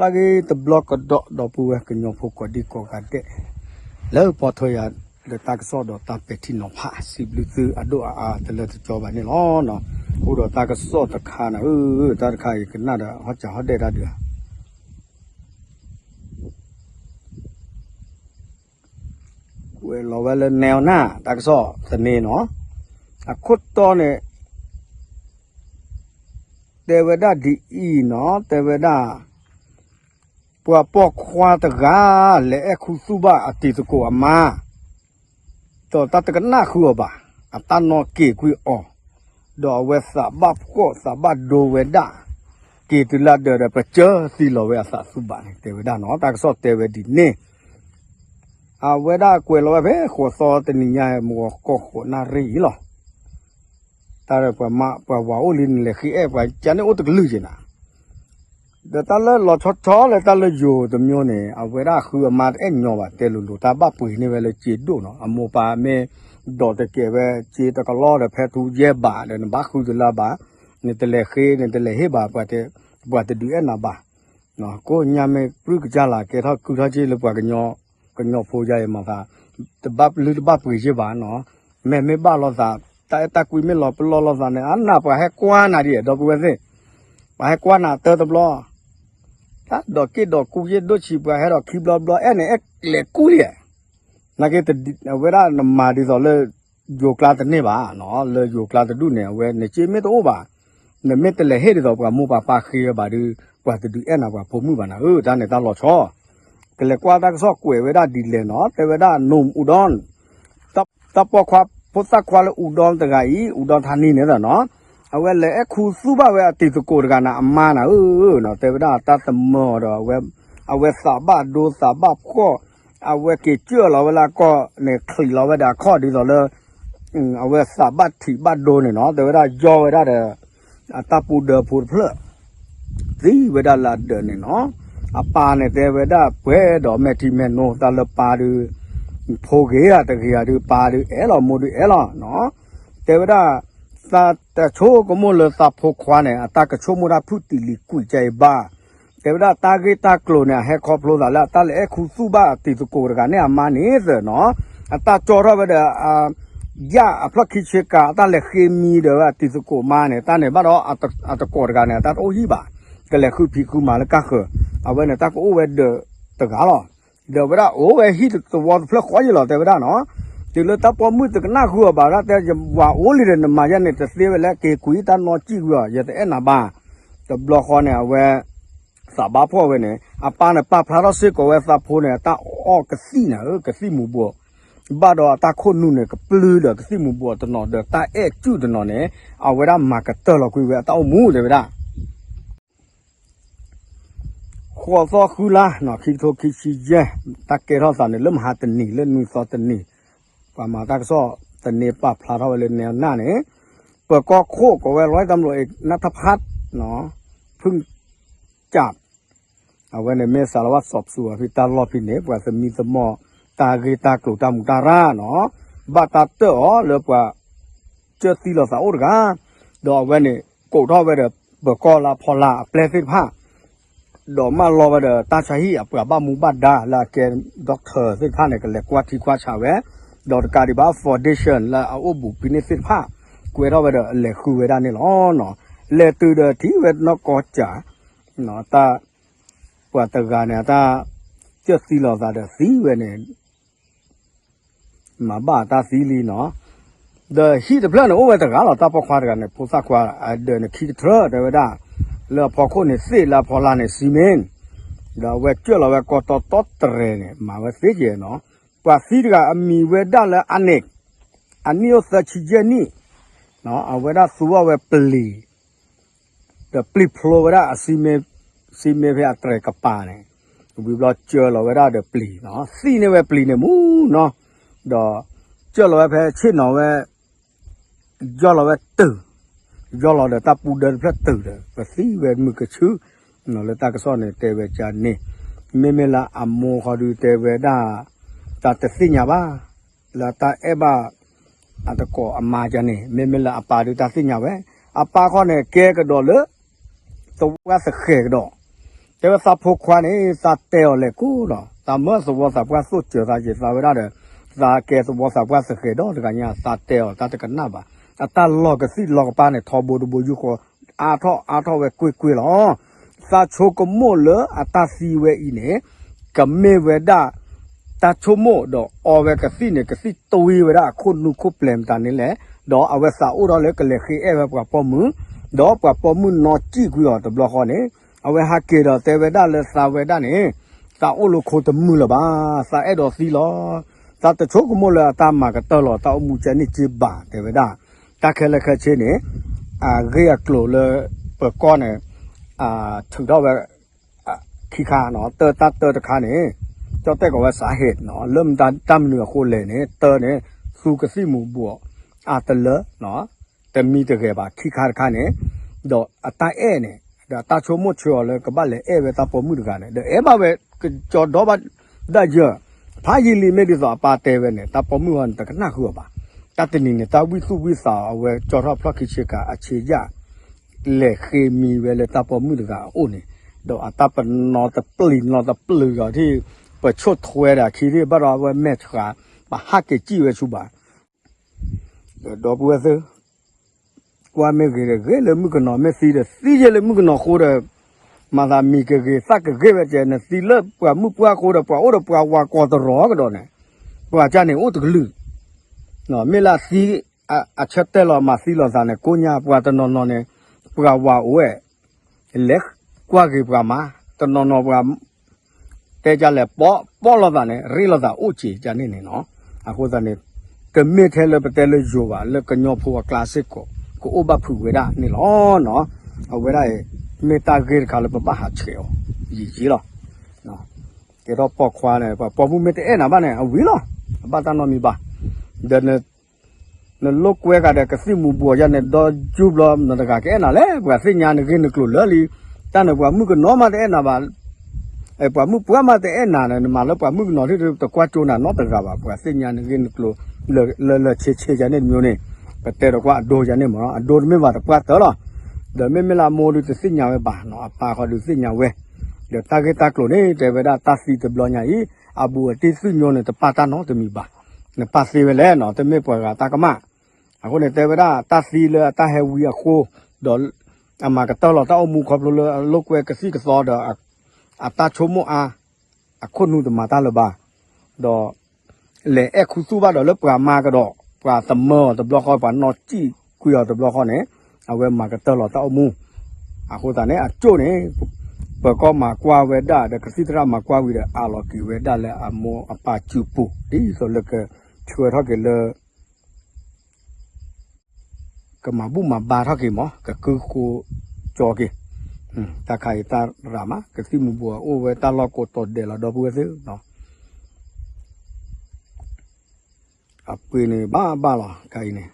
ပၢ်ဂ့ၤတဘျီကဒီး ဒီပုၢ်ဝဲၢ်ကညီဖိကိးဒံကိးဂၤဒဲး လၢပီၢ်ထွဲယၤလၢတၢ်ကစီၣ်ဒီးတၢ်ပဲာ်ထံနီၤဖး စံးဘျုးသုအဒိၣ်အါအါတလၢတကၠီဘၣ်န့ၣ်လီၤ. အိၣ်ဒီးတၢ်ကစီၣ်တခါန့ၣ် အၢ တၢ်တခါအံၤကနၣ်ဒီးဟီၣ်စးဟီၣ်ဒဲးတၢ်ဒုး ကွဲးလီၤဝဲလၢနဲအီနၢ် တၢ်ကစီၣ်သန့နီၤ, အခိၣ်တီန့ၣ် တဲဝဲဒၣ်ဒ်အံၤနီၤ, တဲဝဲဒၣ် ပှၤပိာ်ခွါတဂၤ လဲၤအဲၣ်ခူသူၣ်ဘၣ်အတံၤသကိးအမါ, ဒီးတၢ်တကနၣ်ဃုအီၤဘၣ်, အတၢ်နီၣ်က့ၤကွံာ်အီၤ, ဒီးအဝဲသးဘၣ်ဖှီၣ်သးဘၣ်ဒိဝဲဒၣ်, က့ၤတုၤလၢဒၢးဒီး ပကၢသံလီၤဝဲအသးသူၣ်ဘၣ်န့ၣ် တဲဝဲဒၣ်နီၤ, တၢ်ကစီၣ်တဲဝဲဒ်န့ၣ် အဝဲဒၣ်ကွဲးလီၤဝဲဖဲဃိးသီတနံၤညါ မုၢ်ဂီၤကီၢ်ဃိးနၣ်ရံၣ်အံၤလီၤ. တၢ်ဒီးပှၤမါပှၤဝၤအိၣ်လံန့ၣ် လဲၤဃ့အဲၣ်ပှၤကန့ၣ်အိၣ်တကလုာ်က့ၤနၤ, ဒီးတၢ်လၢလီၤဆီဆီလၢတၢ်လၢယိၤတမျိုးန့ၣ် အဝဲဒၣ်ဃုအမါတအဲၣ်ညီဘၣ် တဲလိၤလိၤ တၢ်ဘၣ်ပှ့ၤန့ၢ်ဝဲလၢစ့ဒိၣ်နီၤ, အမိၢ်ပၢ်မ့ၢ်ဒိးတကဲးဝဲစ့တကလီၢ်ဒီး ဖဲထူယဲၢ်ဘးဒီး နဘၣ်ဃုတလၢဘၣ်, နတလဲၤဃ့ နတလဲၤဟ့ၣ်ဘၣ် ပှၤတဒုးအဲၣ်နၤဘၣ် ကိးညါမ့ၢ်ပြုၢ်ကစၢ်လၢ် ကဲထီၣ်ကုၢ်ထီၣ်က့ၤလၢပှၤကညီဖိယါအံၤမၤသး, တဘၣ်လုၢ်တဘၣ်ပှ့ၤယ့ၢ်ဘၣ်နီၤ, မ့မ့ၢ်ဘၣ်လိာ်သး, တၢ်အဲၣ်တၢ်ကွံမ့ၢ်လီၤပလီၢ်လိာ်သးန့ၣ် အနၢ်ပှၤဟဲကွၢ်နၤဒ်ဒီပုၢ်ဝဲၢ်သ့ၣ်, ပှၤဟဲကွၢ်နၤတၢတဘျီ, တၢ်ဒီးက့ၣ်ဒီးကူယ့ၢ်ဒိၣ်ဆံး ပှၤဟဲဒီးခံဘျီဘျီ အဲၣ်န့ၣ်အဲၣ်ကျဲၤကူလံ, နာ်က့ အဝဲဒၣ်နမၤဒ်သိးလၢ ယိၤကျါတန့ၢ်ဘၣ်, လၢယိၤကျါတဒူၣ်န့ၣ် အဝဲနစ့မ့ၢ်တအိၣ်ဘၣ်, နမ့ၢ်တလဲၤဟ့ၣ်ဒ်သိးပှၤမိၢ်ပှၤပၢ်ဃ့ဝဲဘၣ်ဒီး ပှၤတဒုးအဲၣ်နၤပှၤဖိမုၣ်ဘၣ်နၤဧၢ, တၢ်န့ၣ်တၢ်လီၤဆီ, ကလဲၤကွၢ်တၢ်ကစီၣ်ကွဲးဝဲဒၣ်ဒ်လဲၣ်နီၤ, တဲဝဲဒၣ် နူၢ်အူဒီ တၢ်ပိာ်ခွါဖိသၣ်ခွါလၢအူဒီတဂၤအံၤ အူဒီထါနံန့ၣ်နီၤ, အဝဲလဲၤအဲၣ်ခူသူၣ်ဘၣ်ဝဲအတံၤသကိးတဂၤန့ၣ် အမါနၤဧၢ, တဲဝဲဒၣ်တၢ်သမၢအီၤဒီး အဝဲသးဘၣ်ဒိသးဘၣ်ဖှီၣ်, အဝဲက့ၤကၢၢ်လီၤဝဲလၢအကီၢ်န့ၣ် ချံးလီၤဝဲဒီးအခီၣ်ဒ်သိးလၢ အဝဲသးဘၣ်ထံးဘၣ်ဒိန့ၣ်နီၤ, တဲဝဲဒၣ်ယီဝဲဒၣ်ဒီး အတၢ်ပူၤဒၢးဖိတဖျၢၣ် သံဝဲဒၣ်လၢအဒၢးန့ၣ်နီၤ, အပၢ်န့ၣ်တဲဝဲဒၣ်ပှဲၤဒီးမဲာ်ထံမဲာ်နိ တၢ်လၢပၢ်ဒုး ဖိဂ့ၤဧါတဂ့ၤဧါဒုး ပၢ်ဒုးအဲၣ်လီၤ မိၢ်ဒုးအဲၣ်လီၤနီၤ, တဲဝဲဒၣ် သးတဆိကမိၣ်လၢသးဖိခွါန့ၣ် အတၢ်ကဆိကမိၣ်တၢ်ဖုၣ်တံၢ်လံၤကွံာ်ကါအံၤဘၣ်, တဲဝဲဒၣ်တၢ်ဂ့ၢ်တၢ်ကျိၤန့ၣ် အဟဲခီဖျိသးလၢအတၢ်လဲၤအဲၣ်ခူသူၣ်ဘၣ်အတံၤသကိးတဂၤန့ၣ်အမါန့ၣ်သၢနီၤ, အတၢ်ကၠီထီၣ်ဝဲဒီး ယၣ်အဖျၢၣ်ခံဆ့ကၤ အတၢ်လဲၤဃ့မံဒီးဝဲအတံၤသကိးမါန့ၣ် တၢ်န့ၣ်ဘၣ်ဒီးအတကိးတဂၤန့ၣ် အတၢ်တအိၣ်ဟံၣ်ဘၣ်, ကလဲၤဃုဖံးဃုမၤလၢကၢ်ဃၢၤ, အဝဲန့ၣ်တၢ်ကအိၣ်ဝဲဒၢးတဂၤလီၤ, ဒီးဝဲဒၣ်အိၣ်ဝဲဟံၣ်သဝီတဖျၢၣ်ဃီယံၤလီၤ တဲဝဲဒၣ်နီၤ, တုၤလၢတၢ်ပိာ်မုၣ်တကနၣ်ဃုအီၤဘၣ်ဒၣ် တဲယဝၤအိၣ်လံဒီးနမၤယဲန့ၣ် တသ့ဝဲလၢက့ၤကွံာ်တၢ်နီၢ်ကံၣ်ကွံာ်အီၤ ယတအဲၣ်နၤဘၣ်, တဘျီဃီန့ၣ် အဝဲ သးဘၣ်ဖှီၣ်ဝဲန့ၣ် အပၢ်န့ၣ်ပာ်ဖျါထီၣ်စ့ၢ်ကီးဝဲသးဖိန့ၣ် အတၢ်အီၣ်ကသံၣ်န့ၣ်ဧၢ ကသံၣ်မူၤဘှီး, ဘၣ်ဒီးအတၢ်ခိၣ်နူာ်န့ၣ် ကပျုၢ်ဒီးကသံၣ်မူၤဘှီးတနီၤဒီးတၢ်အဲၣ်ကူၣ်တနီၤန့ၣ် အဝဲဒၣ်မၤကတၢၢ်လီၤကွံာ်ဝဲအတၢ်အိၣ်မူတဲဝဲဒၣ် ဃိးသီဃုလါ ခံကထိခံဆံယဲၢ် တၢ်ကဲထီၣ်သးန့ၣ် လၢမဟါတနံၤ လၢနွံသီတနံၤ ပှၤမၤတၢ်ကစီၣ်သန့ပာ်ဖျါထီၣ်ဝဲလၢနဲနၢ်န့ၣ် ပၢၤကီၢ်ခိၣ်ကိးဝဲ ร้อยตำรวจเอกณัฐพัฒน์ ဖုၣ်ကၠၢပ် အဝဲန့ၣ်မ့ၢ် สารวัตรสอบสวน ဖဲတၢ်လီၢ်ဖဲန့ၣ် ပှၤသမံသမိးတၢ်ဂ့ၢ်တၢ်ကျိၤတၢ်မူးတၢ်ရၢ်နီၤ ဘၣ်တၢ်တၢၣ်အီၤလၢပှၤ ကၢၢ်သံလီၤသးအိၣ်တဂၤ ဒီးအဝဲန့ၣ် ကိးထီၣ်ဝဲဒီး ပၢၤကီၢ်လၢအဖီလာ်အပျဲၢ်သ့ၣ်တဖၣ် ဒီးမၢလီၤဝဲဒီးတၢ်ဆါဟံၣ်အပှၤဘၣ်မူဘၣ်ဒါလၢအကဲ doctor သ့ၣ်တဖၣ်န့ၣ် ကလဲၤကွၢ်ထံကွၢ်ဆးဝဲ ဒီးတကးဒံးဘၣ် foundation လၢအအိၣ်ဘူးဖဲန့ၣ်သ့ၣ်တဖၣ် ကွဲထီၣ်ဝဲဒီးအလဲၤဃုဝဲဒၣ်န့ၣ်လီၤ. လဲၤတုၤဒီးထံၣ်ဝဲနီၢ်ကီၢ်စၢ် တၢ် ပှၤတဂၤန့ၣ် အတၢ် ကၢၢ်သံလီၤသးဒီးသံဝဲန့ၣ် မၤဘၣ်အတၢ်သံလံနီၤ ဒီးဟံၣ်တဖျၢၣ်န့ၣ် အိၣ်ဝဲတဂၤလီၤ တၢ်ပိာ်ခွါတဂၤန့ၣ် ဖိသၣ်ခွါအဒၢးန့ၣ် ခံကထြၢ တဲဝဲဒၣ် လၢအဖီခိၣ်န့ၣ်သ့ၣ် လၢအဖီလာ်န့ၣ် စံမ့ၢ် ဒီးအဝဲကၢၢ်လီၤဝဲကီတီတီတရဲၤန့ၣ် မၤဝဲသ့ကဲနီၤ ပှၤသံတဂၤအမံၤဝဲဒၣ်လၢအန့ၣ် အနံၣ်အိၣ်သၢဆံယဲၢ်နံၣ် အဝဲဒၣ်သူအီၤဝဲပျံၤ ဒီးပျံၤဖျိဝဲဒၣ်အ စံမ့ၢ်ဖဲအတြဲၤကပၤန့ၣ် ဝံၤဘျီကၢၢ်လီၤဝဲဒၣ်ဒီးပျံၤနီၤ သံန့ၢ်ဝဲပျံၤန့ၣ်မူနီၤ ဒီးကၢၢ်လီၤဝဲဖဲဆ့ၣ်နီၤဝဲ ယီၢ်လီၤဝဲတုၤ ယီၢ်လီၤဒီးတၢ်ပူၤဒၢတဖျၢၣ်တုၤဒီး ပသံဝဲမုၢ်ကဆူ လၢတၢ်ကစီၣ်န့ၣ်တဲဝဲကန့ၣ် မ့မ့ၢ်လၢအမိၢ်ဃီဒုးတဲဝဲဒၣ် တၢ်တသ့ၣ်ညါဘၣ် လၢတၢ်အဲၣ်ဘၣ် အတကိးအမါကန့ၣ် မ့မ့ၢ်လၢအပၢ်ဒုးတၢ်သ့ၣ်ညါဝဲ အပၢ်ခီန့ၣ် ကဲကဒီးလၢ သဝၢသဃဲၤကဒီး တဲဝဲသးဖိခွါန့ၣ် သးတဲအီၤလဲၤကိးလီၤ, သးမၢသဝီသးပှၢ်သိၣ်စၢၤသးက့ၤသးဝဲဒၣ်ဒီး သးကဲသဝီသးပှၢ်သဃဲၤဒီတဂၤညါ သးတဲအီၤ သးတကနၣ်ဘၣ်, အတၢ်လီၢ်ကသံၣ်လီၢ်ကပၢ်န့ၣ် ထီဘိတဘိယူၢ်ဃီ အါထီၣ်အါထီၣ်ဝဲကွ့ၢ်ကွ့ၢ်လီၤ. သးဆိကမိၣ်လၢအတၢ်သံဝဲအံၤန့ၣ် ကမ့ၢ်ဝဲဒၣ် တၢ်ဆိကမိၣ်ဒီးအီဝဲကသံၣ်န့ၣ် ကသံၣ်တဝံဝဲဒၣ်အခိၣ်နူာ်ခိၣ်ပျဲၢ်မတၤန့ၣ်လဲၣ်, ဒီးအဝဲသးအိၣ်ထီၣ်လၢကလဲၤဃ့အဲၣ်ဝဲပှၤပိာ်မုၣ်, ဒီးပှၤပိာ်မုၣ်နီၢ်စံၣ်ကွံာ်အီၤတဘျီဃီန့ၣ် အဝဲဟးက့ၤဒီးတဲဝဲဒၣ်လၢသးဝဲဒၣ်န့ၣ် သးအိၣ်လၢခိတမုာ်လၢၤဘၣ်, သးအဲၣ်ဒိးသံလီၤ. သးတဆိကမိၣ်လၢအတၢ်မၤကတၢၢ်လီၤတၢ်အိၣ်မူကဲန့ၣ်က့ဘၣ် တဲဝဲဒၣ်. တၢ်ခဲလၢာ်ခဲဆ့န့ၣ် အဂ့ၢ်အကျိၤလၢပကီၢ်န့ၣ် ထုးထီၣ်ဝဲ ခံခါနီၤ, တၢတၢ်တၢတခါန့ၣ် ကၠီၣ်တဲၣ်ကိးဝဲစးဟ့းနီၤ, လၢမတၤတၢ်မနုၤအဃိလဲၣ်န့ၣ် တၢန့ၣ် သူကသံၣ်မူၤဘှီးအါတလၢ တမံတဂဲၤဘၣ် ခံခါတခါန့ၣ်, ဒီးအတၢ်အဲၣ်န့ၣ် ဒီးတၢ်ဆိကမိၣ်ဆၢအီၤလၢကဘၣ်လဲၤအဲၣ်ဝဲတၢ်ပိာ်မုၣ်တဂၤန့ၣ် ဒီးအဲၣ်ဘၣ်ဝဲကကၠီဒီဘၣ်ဒၣ်ယၢၢ်, ဖးယံာ်လံမ့ၢ်ဒ်သိးအပၢ်တဲဝဲန့ၣ် တၢ်ပိာ်မုၣ်အီၤန့ၣ် တကနၣ်ဃုာ်အီၤဘၣ်. တၢ်တနံၤန့ၣ် တၢ်ဝံၣ်သူၣ်ဝံၣ်သးအဝဲကၠီထီၣ်ဖျီၣ်ခံဆ့ကၤအဆ့ယၣ် လဲၤဃ့မံဝဲလၢတၢ်ပိာ်မုၣ်တဂၤအအိၣ်န့ၣ်, ဒီးအတၢ်ပနီတပျံၤနီတပျုာ်အီၤထံၣ် ပဆိၣ်ထွဲဒီးအခံထံၣ် ဘၣ်ဒီးအဝဲမဲာ်ဆှး ပဟးက့ၤစံၣ်ဝဲဆူဘၣ် ဒီပုၢ်ဝဲၢ်သ့ၣ်, ကွၢ်မ့ၢ်ဂ့ၤဒီးဂ့ၤလၢမုၣ်ကနီၤ, မ့ၢ်သံဒီးသံယဲလၢမုၣ်ကနီၤဃိဒီး, မၤသးမံၤကဂ့ၤသၣ်ကဂ့ၤဝဲကဲ, နသံလၢပှၤမုၣ်ပှၢ်ဃိဒီး ပှၤအိၣ်ဒီးပှၤဝၤကိးတရီကဒီးန့ၣ်, ပှၤကၢ်န့ၣ်အိၣ်တကလုာ်, မ့ၢ်လၢအသံ အဆၢတဲာ်လီၤမၤသံလိာ်သးန့ၣ် ကိညါပှၤတနီၤနီၤန့ၣ်, ပှၤဝၤအိၣ်ဝဲ, လဲၤကွၢ်ဂ့ၤပှၤမါ, တနီၤနီၤပှၤ တဲကလဲၣ် ပီၣ်လိာ်သးန့ၣ် ရ့လိာ်သးအိၣ်စ့ၢ်ကန့ၣ်န့ၣ်နီၤ, အဃိသတးန့ၣ် တမ့ၢ်ထဲလၢပတဲလၢယိၤဘၣ် လၢကညီဖိအကျါစ့ၢ်ကီး ကအိၣ်ဘၣ်ဖုးဝဲဒၣ်န့ၣ်လီၤနီၤ, အဝဲဒၣ်အံၤ မ့ၢ်တၢ်ဂ့ၢ်တခါလၢပဘၣ်ဟးဆှဲးအီၤ ယံာ်ယံာ်လီၤ, ကဲထီၣ်ပိာ်ခွါန့ၣ် ပှၤပိာ်မုၣ်မ့ၢ်တအဲၣ်နၤဘၣ်န့ၣ် အဝံၤလီၤ, အဘၣ်တၢ်နီတမံၤဘၣ်, ဒီး နလိာ်ကွဲဂၤဒီးကသံၣ်မူၤဘှီးယါန့ၣ် ဒီးယူၢ်ဘျီ နတဂၤကအဲၣ်နၤလဲၣ်, ပှၤသ့ၣ်ညါနဂ့ၢ်နကျိၤလၢာ်လံ, တၢ်န့ၣ်ပှၤမုၣ်ကနီၤမးတအဲၣ်နၤဘၣ်, ပှၤမုၣ်ပှၢ်မးတအဲၣ်နၤန့ၣ် နမၤလၢပှၤမုၣ်ကနီၤထံၣ်တကွၢ်ကၠိနၤနီတဂၤဘၣ်, ပှၤသ့ၣ်ညါနဂ့ၢ်နကျိၤ လၢာ်လၢာ်ဆ့ဆ့ယါန့ၣ်တမျိုးန့ၣ်, ပတဲဒီးကွၢ်အဒိယါန့ၣ်မ့ၢ်နီၤ, အဒိတမ့ၢ်ဘၣ်တပှၢ်တၢၢ်လီၤ, ဒီးမ့မ့ၢ်လၢအမိၢ်ဒုးတသ့ၣ်ညါဝဲဘၣ်နီၤ, အပၢ်ဃီဒုးသ့ၣ်ညါဝဲ, ဒီးတၢ်ဂ့ၢ်တၢ်ကျိၤန့ၣ် တဲဝဲဒၣ်တၢ်သံတဘျီညါအံၤ, အဘူးအတံၢ်သူၣ်ညိန့ၣ် တပာ်တၢ်နီတမံၤဘၣ်, နပာ်သ့ဝဲလဲၣ်နီၤ, တမ့ၢ်ပှၤဂၤတၢ်ကမၣ် အဃိန့ၣ် တဲဝဲဒၣ်တၢ်သံလၢအတၢ်ဟဲဝံအဃိ, ဒီးအမၤကတၢၢ်လီၤတၢ်အိၣ်မူခီဖျိလၢအလိာ်ကွဲကသံၣ်ကသီဒီး အတၢ်ဆိကမိၣ်အါ, အခိၣ်နူာ်တမၤတၢ်လၢၤဘၣ်, ဒီး လဲၤအဲၣ်ခူသူၣ်ဘၣ်ဒီးလၢပှၤမါကဒီး ပှၤသမၢအီၤတဘျီဃီ ပှၤနီၢ်စံၣ်ကွံာ်အီၤတဘျီဃီန့ၣ်, အဝဲမၤကတၢၢ်လီၤတၢ်အိၣ်မူ, အဃိသတးန့ၣ် အကၠိၣ်န့ၣ် ပၢၤကီၢ်မၤကွၢ်ဝဲဒၣ်ဒီး ကသံၣ်သရၣ်မၤကွၢ်ဝံၤဒီး အးလီၤက့ၤဝဲဒၣ်လၢအမိၢ်အပၢ်စုပူၤ ဒ်သိးလၢကဆှၢထီၣ်က့ၤလၢ ကမၤဘူၣ်မၤဘါထီၣ်က့ၤမး ကကုၢ်ဃိကၠီက့ၤ, တၢ်ခါအံၤတၢ်ရၤမး ကသံၣ်မူၤဘှီးအိၣ်ဝဲတၢ်လီၢ်ကိးတီၤဒဲးလီၤ ဒီပုၢ်ဝဲၢ်သ့ၣ်, အပှ့ၤန့ၣ်ဘၣ်ဘၣ်လီၤ ခါအံၤန့ၣ်,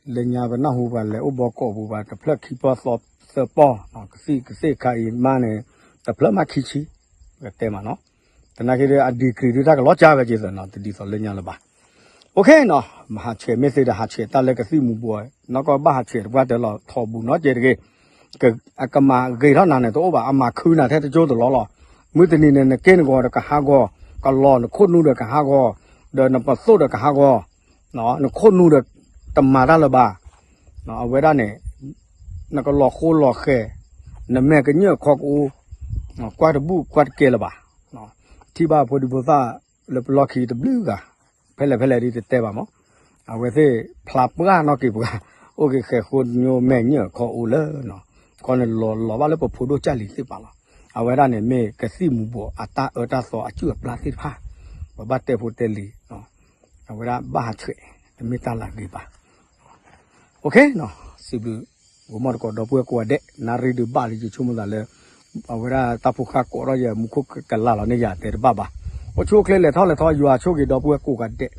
လၢညါပနၢ်ဟူပှၤလဲၤအိၣ်ဘီကိးပူၤပှၤတဖျၢၣ်ခံပီၢ်သီသၢပီၢ်, ကသံၣ်ကသ့ၣ်ခါအံၤမးန့ၣ် တဖျၢၣ်မးခံဆံ, ပတဲမးနီၤ, သနာ်က့ဒီးအ degree ဒုးတၢ်ကလီၤကၢ်ဝဲက့ၤသနီၤ တဒ်သိးလၢညါလၢၤဘၣ် OK နီၤ, မဟးဆှဲးမ့ၢ်သ့ဒီး ဟးဆှဲးတၢ်လၢကသံၣ်မူၤဘှီး, နီၢ်ကီၢ်ဘၣ်ဟးဆှဲးတပှၢ်တၢၢ်လီၤ ထီၣ်ဘူးနီတကဲတဂ့ၤ, အကမၤဂ့ၤထီၣ်နၤန့ၣ်တအိၣ်ဘၣ်, အမၤခုနၤထဲတကၠိတလီၢ်လီၤ, မုၢ်တနံၤန့ၣ် နက့ၢ်နဂီၤဒီးကဟးဂီၤ, ကလီၤနခိၣ်နူာ်ဒီးကဟးဂီၤ, ဒီးနပသိၣ်ဒီးကဟးဂီၤ, နခိၣ်နူာ်ဒီးတမၤတၢ်လၢၤဘၣ်, အဝဲဒၣ်န့ၣ် နကလီၤဃိလီၤဃဲၤ, နမဲာ်ကညၢၢ်ခီကအိ, ကွၢ်တဘူၣ်ကွၢ်တကဲလၢၤဘၣ်, ထံၣ်ဘၣ်ဖိဒံဖိသၣ်လၢပလီၢ်ခံတဘျုးဂၤ, ဖဲလဲၣ်ဖဲလဲၣ်ဒ်တတဲဘၣ်မး, အဝဲသ့ၣ်ဖျါပှၢ်နီၣ်က့ၤပှၤ, အိၣ်က့ၤဃဲၤဃိညိမဲာ်ညၢၢ်ခီအိၣ်လၢ ခီန့ၣ်လီၤလီၤဘၣ်လၢပဖိဒိၣ်ကၢ်လံၤသ့ၣ်တဖၣ်လီၤ, အဝဲဒၣ်န့ၣ်မ့ၢ်ကသံၣ်မူၤဘှီးအတၢ်အၢတၢ်သီအစုၣ်အပျၢ်သ့ၣ်တဖၣ်, ပဘၣ်တဲဖိတဲလံၤ, အဝဲဒၣ်ဘၣ်ဟးဆှဲး, တမ့ၢ်တၢ်လၢအဂ့ၤဘၣ် OK စံးဘျုး ဂီၤမီၢ်တကိးဒီပုၢ်ဝဲၢ်ကိးဂၤဒဲး, နၣ်ရံၣ်ဒုးဘၣ်လံ ယဆိကမိၣ်သးလၢ အဝဲဒၣ်တၢ်ဖိဃၢ်ကိးထီၣ်ယဲ မူခိၣ်ကလၤလီၤန့ၢ်ယၤတဲတဘၣ်ဘၣ်, အိၣ်ဆူၣ်အိၣ်ချ့လဲၤထီၣ်လဲၤထီ ယွၤဆိၣ်ဂ့ၤဒီပုၢ်ဝဲၢ်ကိးဂၤဒဲး,